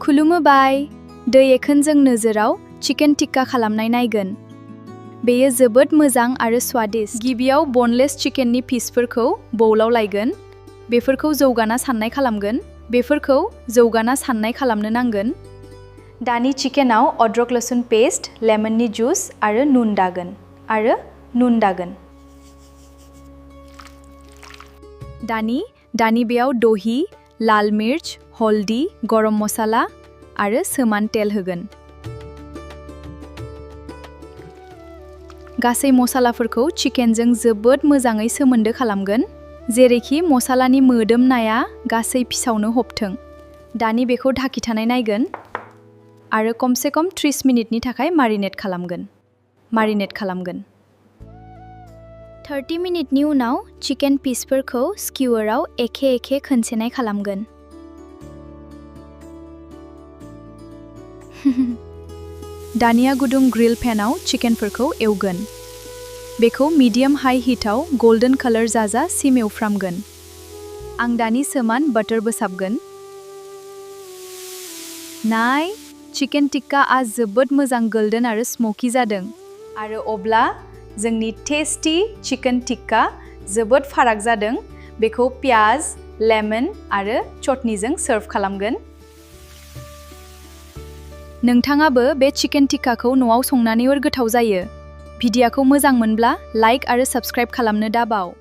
खुलुमबाय दै एखोनजों नोजोराव चिकेन टिक्का खालामनाय नायगोन। बेयो जोबोद मोजां आरो स्वादिष्ट। गिबियाव बनलेस चिकेननि पिसफोरखौ बौलाव लायगोन। बेफोरखौ जौगाना साननाय खालामनो नांगोन। दानि चिकेनाव अद्रक लसुन पेस्ट, लेमननि जुस आरो नुन दागोन। दानि बेयाव दही, लाल मिर्च, हल्दी, गरम मसाला आरो सोमान तेल होगोन। गासै मसालाफोरखौ चिकेनजों जोबोद मोजाङै सोमोन्दो खालामगोन, जेरैखि मसालानि मोदोमनाया गासै पिसावनो हबथों। दानि बेखौ ढाखिथानाय नायगोन आरो कमसे कम 30 मिनिटनि थाखाय मारिनेट खालामगोन। 30 मिनिटनि उनाव चिकेन पिसफोरखौ स्किवाराव एखे खोनसेनाय खालामगोन। दानिया गुदुं ग्रिल पेनाव चिकेनफोरखौ एवगोन। बेखौ मिडियाम हाई हिटआव गोल्डन कालार जाजासिम एवफ्रामगोन। आं दानि सोमान बाटारबो साबगोन। नाय, चिकेन टिक्काआ जोबोद मोजां गोल्डन आरो स्मोकी जादों। आरो अब्ला जोंनि टेस्टी चिकेन टिक्का जोबोद फाराग जादों। बेखौ पियाज, लेमन आरो चटनीजों सार्भ खालामगोन। नोंथाङाबो बे चिकेन टिक्काखौ न'आव संनानै गोथाव जायो। भिडिअखौ मोजां मोनब्ला लाइक आरो साबस्क्राइब खालामनो दाबाव।